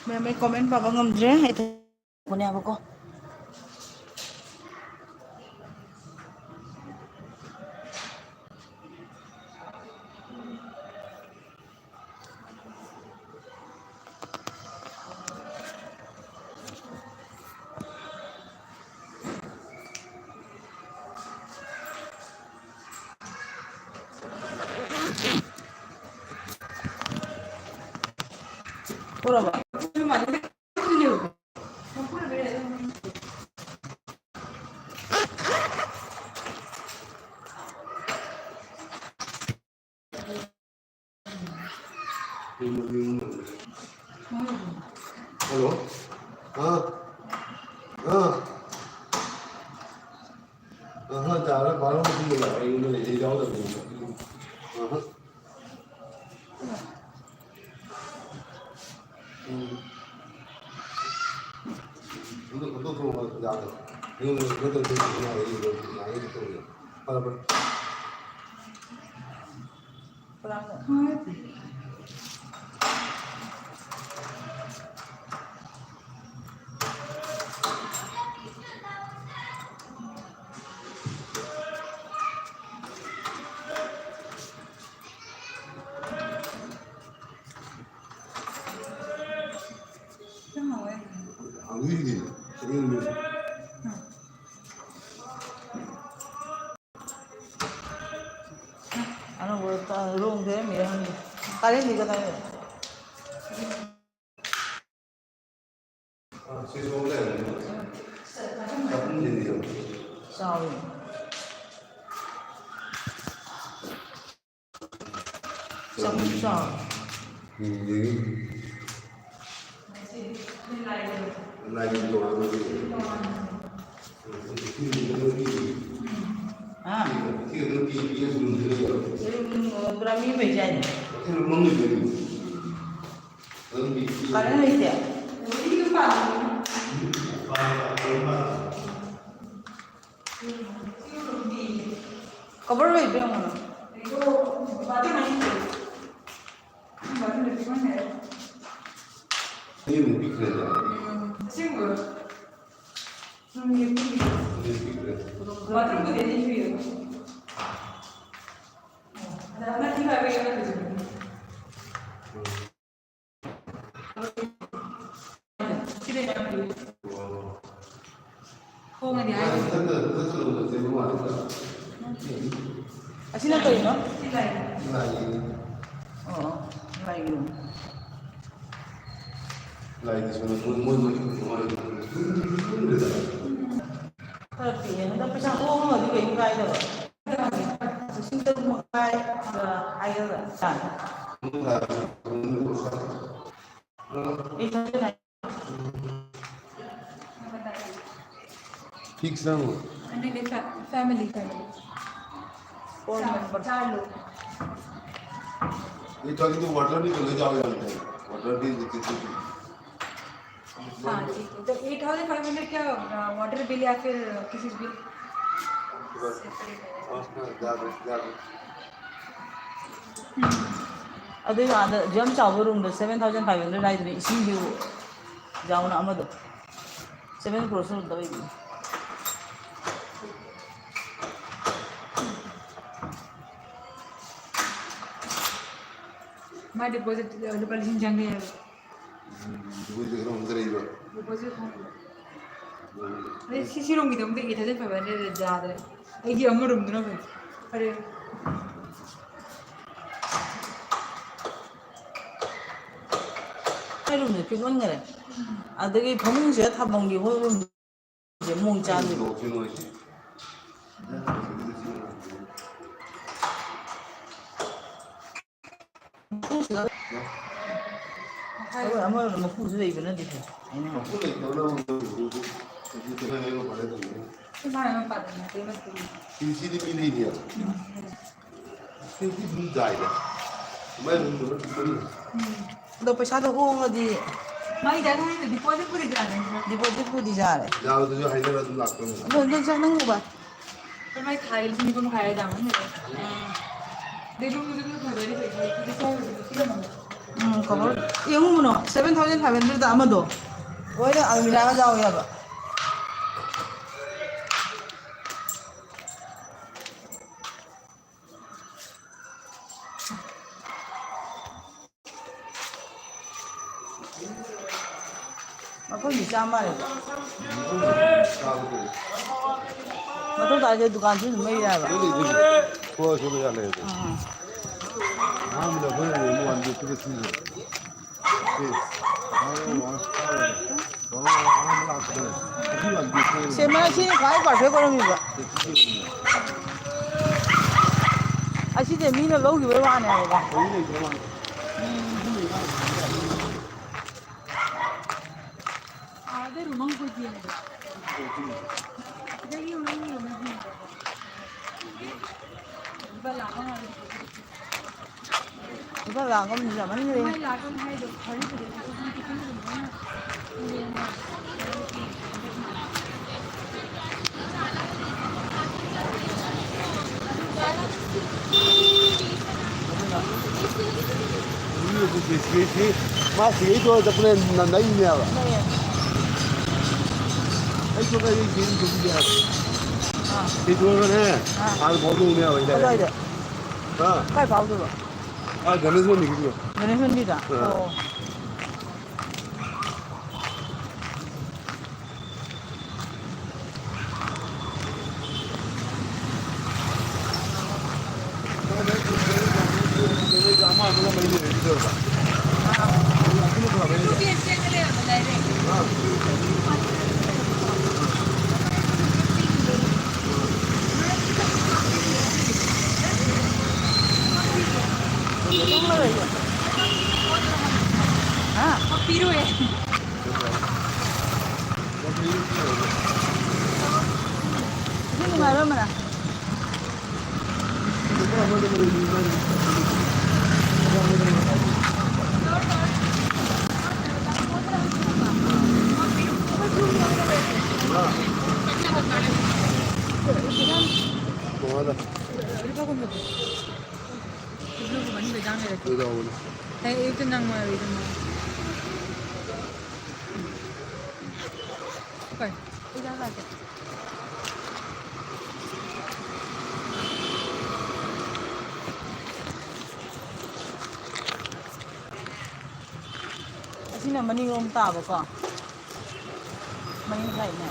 ꯃꯌꯥꯝ, ꯑꯩ ꯀꯣꯃꯦꯟ ꯄꯥꯕ ꯉꯝꯗ꯭ꯔꯦ꯫ ꯑꯩ ꯊꯣꯛꯄꯅꯦꯕꯀꯣ꯫ ꯊꯣꯛꯂꯛꯑꯕ? ꯍꯜꯂꯣ꯫ ꯑꯥ꯫ ꯑꯥ꯫ ꯑꯍ, ꯌꯥꯔꯦ, ꯕꯥꯔꯣ ꯃꯇꯨꯡꯗ ꯌꯥꯔꯦ, ꯑꯩꯉꯣꯟꯗ ꯂꯩ, ꯑꯩ ꯌꯥꯎꯗꯕꯅꯤꯅ꯫ ꯑꯍ꯫ ꯎꯝ꯫ ꯑꯗꯨ ꯈꯛꯇ ꯊꯣꯡꯕ ꯌꯥꯗꯕ꯫ ꯑꯩꯉꯣꯟꯗ ꯈꯛꯇ ꯊꯣꯡꯕ ꯌꯥꯏ, ꯑꯩꯉꯣꯟꯗ ꯌꯥꯏ ꯇꯧꯕ꯫ ꯐꯔꯦ, ꯐꯔꯦ꯫ ꯌꯥꯝ ꯍꯥꯎꯋꯦ꯫ ꯍꯥꯎꯋꯤꯅꯦ꯫ ꯆꯠꯅꯤꯡꯉꯦ꯫ ꯑꯅꯧꯕ ꯔꯣꯡ ꯂꯩꯔꯝꯃꯤꯔ ꯈꯪꯗꯦ꯫ ꯀꯥꯂꯦꯟꯗꯤꯒ ꯂꯩꯔꯝꯃꯤ꯫ ꯑꯥ, ꯁꯤꯁꯨ ꯆꯥꯎꯋꯤ꯫ ꯆꯥꯛꯈꯨꯝ ꯆꯥꯎ꯫ ꯎꯝ, ꯌꯦꯡꯉꯤ꯫ ꯂꯥꯏꯒꯤ ꯇꯧꯔꯒꯗꯤ꯫ ꯍꯥ? ꯌꯦꯔꯨꯝ, ꯄꯨꯔꯥ ꯃꯤ ꯑꯃ ꯂꯩꯖꯥꯠꯅꯤ꯫ ꯀꯔꯟ ꯂꯩꯇꯦ꯫ ꯀꯕꯔ ꯂꯩꯕ꯭ꯔꯥ ꯌꯦꯡꯉꯣ꯫ ꯁꯤꯅ ꯄꯤꯛꯈ꯭ꯔꯦꯗ꯫ ꯎꯝ, ꯑꯁꯦꯡꯕ꯫ ꯎꯝ, ꯄꯤꯛꯈ꯭ꯔꯦ꯫ ꯕꯥꯊꯔꯨꯝꯕꯨꯗꯤ ꯑꯅꯤ ꯁꯨꯏꯌꯦꯕ꯫ ꯑꯗ ꯑꯃ ꯊꯤ ꯐꯥꯏꯕ ꯌꯥꯎꯔꯝꯗ꯭ꯔꯤꯁꯦ꯫ ꯈꯣꯡꯉꯗꯤ ꯍꯥꯏ꯫ ꯑꯁꯤꯅ ꯀꯩꯅꯣ? ꯁꯤ ꯂꯥꯏ꯫ ꯑꯣ, ꯑꯣ꯫ ꯂꯥꯏꯒꯤ ꯔꯨꯝ꯫ ꯂꯥꯏꯒꯤ ꯁꯣꯝꯗ ꯃꯣꯏ, ꯃꯣꯏ, ꯃꯣꯏ, ꯃꯣꯏ ꯄꯨꯟꯗ꯭ꯔꯦꯗꯅ꯫ ꯈꯔ ꯄꯤꯛꯑꯦ꯫ ꯍꯟꯗꯛ ꯄꯩꯁꯥ ꯍꯣꯡꯉꯒꯗꯤ ꯀꯩꯝ ꯀꯥꯏꯗꯕ꯫ ꯂꯤꯁꯤꯡ ꯇꯔꯨꯛ ꯃꯈꯥꯏ ꯍꯥꯏꯒꯗ꯭ꯔꯥ? Eight thousand꯫ Fix ना वो। नहीं, नहीं, फै-, family, family। Four member। चार लोग। ये तो अभी तो water भी चले जाओ यहाँ पे। Water भी देते थे। हाँ, ठीक है। तो eight thousand five hundred क्या, अ, water bill या फिर किसी bill? बस। Separate है। हाँ, हाँ, जा रहे, जा रहे। ꯑꯗꯨ ꯑꯥꯗ ꯌꯥꯝ ꯆꯥꯎꯕ ꯔꯨꯝꯗ seven thousand five hundred ꯍꯥꯏꯗꯨꯅ ꯏꯁꯤꯡꯁꯨ ꯌꯥꯎꯅ ꯑꯃꯗꯣ seven crores ꯔꯨꯝꯗ ꯑꯣꯏꯕꯅꯤ꯫ ꯃꯥ deposit ꯂꯨꯄꯥ ꯂꯤꯁꯤꯡ ꯆꯪꯉꯦ ꯍꯥꯏꯕ꯫ Deposit ꯈꯔ ꯍꯣꯡꯊꯔꯛꯏꯕ꯫ Deposit ꯍꯣꯡꯕ꯫ ꯑꯗꯩ ꯁꯤ, ꯁꯤ ꯔꯨꯝꯒꯤꯗꯃꯛꯇ eight thousand five hundred ꯌꯥꯗ꯭ꯔꯦ꯫ ꯑꯩꯒꯤ ꯑꯃ ꯔꯨꯝꯗꯨꯅ ꯐꯩ꯫ ꯐꯔꯦ꯫ ꯑꯩ ꯔꯨꯝꯗ ꯄꯤꯛꯃꯟꯈꯔꯦ꯫ ꯑꯗꯒꯤ ꯐꯃꯨꯡꯁꯤꯗ ꯊꯝꯐꯝꯒꯤ ꯍꯣꯜ ꯔꯨꯝꯁꯦ ꯃꯑꯣꯡ ꯆꯥꯗꯦꯕ꯫ ꯑꯃꯔꯣꯝꯗ ꯃꯄꯨꯁꯨ ꯂꯩꯕꯅꯗꯤ ꯐꯩ꯫ ꯑꯩꯅ ꯍꯥꯏꯕ꯫ ꯁꯤꯗꯤ ꯃꯤ ꯂꯩꯅꯦꯕ꯫ ꯁꯤꯗꯤ ꯑꯗꯨꯝ ꯌꯥꯏꯗ꯫ ꯃꯥꯏ ꯔꯨꯝꯗꯨꯅ ꯑꯗꯨꯝ ꯄꯨꯟꯅ꯫ ꯑꯗꯣ ꯄꯩꯁꯥꯗꯣ ꯍꯣꯡꯉꯗꯤ꯫ ꯃꯥꯏꯗ ꯑꯩꯅ ꯍꯥꯏꯗꯣ deposit ꯄꯨꯗꯤ ꯌꯥꯔꯦ꯫ Deposit ꯄꯨꯗꯤ ꯌꯥꯔꯦ꯫ ꯌꯥꯕꯗꯨꯁꯨ ꯍꯥꯏꯅꯔ ꯑꯗꯨꯝ ꯂꯥꯛꯇꯧꯅꯤ꯫ ꯑꯗꯣ, ꯑꯗꯣ ꯆꯥ ꯅꯪ ꯎꯕ? ꯑꯩꯈꯣꯏ ꯃꯥꯏ ꯊꯥꯒꯤ ꯂꯤꯁꯤꯡ ꯅꯤꯐꯨ ꯃꯈꯥꯏ ꯍꯥꯏ ꯗꯥꯃꯟ ꯂꯩꯔꯦ꯫ ꯎꯝ꯫ ꯑꯗꯩ ꯔꯨꯝꯗꯨꯁꯨ ꯑꯗꯨꯝ ꯐꯖꯔꯦ, ꯐꯖꯔꯦ꯫ ꯎꯝ, cover ꯌꯦꯡꯉꯨ ꯃꯨꯅꯣ, seven thousand five hundred ꯑꯃꯗꯣ꯫ ꯂꯣꯏꯅ ꯑꯜꯃꯤꯔꯥꯒ ꯌꯥꯎꯋꯦ ꯍꯥꯏꯕ꯫ ꯃꯐꯝꯗꯤ ꯆꯥ ꯃꯥꯜꯂꯦ꯫ ꯃꯊꯧ ꯇꯥꯔꯗꯤ ꯗꯨꯀꯥꯟꯁꯨ ꯑꯗꯨꯝ ꯂꯩ ꯌꯥꯕ꯫ ꯍꯣꯏ, ꯁꯤꯗ ꯌꯥ ꯂꯩꯔꯦ꯫ ꯑꯥ꯫ ꯑꯍꯥꯟꯕꯗ ꯑꯩꯈꯣꯏꯅ ꯌꯦꯡꯕ ꯋꯥꯟ ꯗꯦ ꯇꯨꯗ ꯊꯤꯕ꯫ ꯁꯦ, ꯃꯥ ꯁꯤꯅ ꯈ꯭ꯋꯥꯏ perfect ꯑꯣꯏꯔꯝꯃꯤꯕ꯫ ꯑꯁꯤꯁꯦ ꯃꯤꯅ ꯂꯧꯈꯤꯕꯩ ꯋꯥꯅꯦ ꯍꯥꯏꯕꯀꯣ꯫ ꯑꯥꯗ ꯔꯨꯃꯪ ꯀꯣꯏ ꯌꯦꯡꯕ꯫ ꯁꯤꯗꯒꯤ ꯔꯨꯃꯪ ꯌꯦꯡꯕ ꯌꯦꯡꯕ꯫ ꯂꯨꯄꯥ ꯂꯥꯛ ꯑꯃ ꯍꯥꯏꯔꯗꯤ ꯂꯨꯄꯥ ꯂꯥꯛ ꯑꯃꯗꯤ ꯌꯥꯝꯃꯟꯈ꯭ꯔꯦ꯫ ꯃꯥꯏ ꯂꯥꯛ ꯑꯃ ꯍꯥꯏꯗꯣ ꯐꯔꯦ, ꯐꯖꯅ ꯈꯤꯇꯪ ꯈꯤꯇꯪ ꯑꯗꯨꯃꯥꯏꯅ ꯌꯦꯡꯉꯣ꯫ ꯁꯤ, ꯁꯤ, ꯁꯤ, ꯃꯥ ꯁꯤꯒꯩ ꯇꯧꯔ ꯆꯠꯄꯅꯦ, ꯅ-, ꯅꯛꯏꯅꯦꯕ꯫ ꯅꯛꯑꯦ꯫ ꯑꯩ ꯁꯣꯝꯗ ꯑꯩ ꯒꯦꯠ ꯌꯧꯕꯤꯒꯦ ꯍꯥꯏꯕ꯫ ꯑꯥ꯫ ꯁꯤ ꯊꯣꯛꯑꯒꯅꯦ, ꯑꯥ꯫ ꯍꯥꯟꯅ ꯐꯥꯎꯗꯣꯛꯎꯅꯦ ꯍꯥꯏꯕ ꯑꯩꯅ ꯍꯥꯏꯁꯦ꯫ ꯀꯗꯥꯏꯗ? ꯑꯥ꯫ ꯀꯥꯏ ꯐꯥꯎꯗꯣꯏꯕ? ꯑꯥ, ꯒꯅꯦꯁ ꯃꯟꯗꯤꯔꯒꯤꯗꯨꯗ꯫ ꯒꯅꯦꯁ ꯃꯟꯗꯤꯔꯗ? ꯑꯥ꯫ ꯑꯣ꯫ ꯑꯥ꯫ ꯑꯗꯨꯅ ꯐꯕꯅꯤꯗ꯫ ꯁꯤ ꯅꯨꯡꯉꯥꯏꯕ ꯑꯃꯅ꯫ ꯍꯌꯦꯡ ꯑꯌꯨꯛꯇ ꯅꯪꯉꯣꯏ ꯑꯗꯨꯗꯤ꯫ ꯍꯣꯏ, ꯑꯩ ꯆꯥꯛ ꯆꯥꯒꯦ꯫ ꯑꯁꯤꯅ ꯃꯅꯤꯡꯂꯣꯝ ꯇꯥꯕꯀꯣ꯫ ꯃꯅꯤꯡ ꯁꯥꯏꯠꯅꯦ꯫